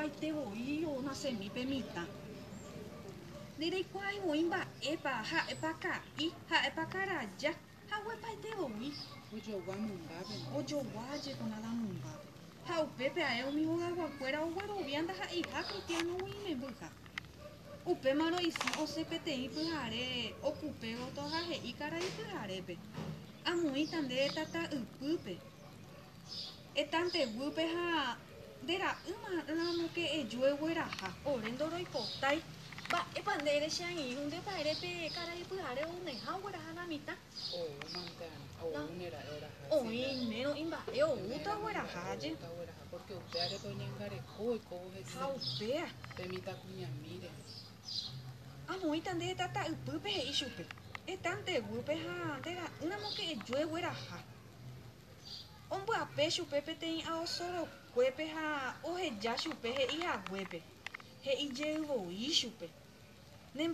Paite voi onasemi pe mitã. Ndereikuaái voi mba'épa ha'épa ka'i, ha'épa karaja, haguepaite voi. Ojogua mymbápe. Ojogua jeko la mymbápe. Ha upépe ae umi hogayguakuéra oguerovia ndaha'eiha cristiano-gui imembyha. Upémarõ isy osẽ peteĩ pyhare okupe gotyo ha he'i karai pyharépe, Amoĩta nde tata ypýpe, etanteguýpe ha nde ra'ýma ramoke eju egueraha. Ore ndoroipotái. Mba'épa nde ere che angirũ, ndépa ere pe karai pyhare ouneha ogueraha la mitã? Oúmante arã, oúne ra'e oraha. Oĩmérõ imba'e oúta ogueraha aje. Oúta ogueraha, porque upévare pe oñangareko oikóvo hese. Ha upéa. Pe mitãkuñamíre. Amoĩta nde tata ypýpe he'i chupe. Etánte guýpe ha nde ra'ýramo ke eju egueraha. Ombyape chupe peteĩ ao sorokuépe ha oheja chupe he'i haguépe. He'i jey voi chupe. Ne.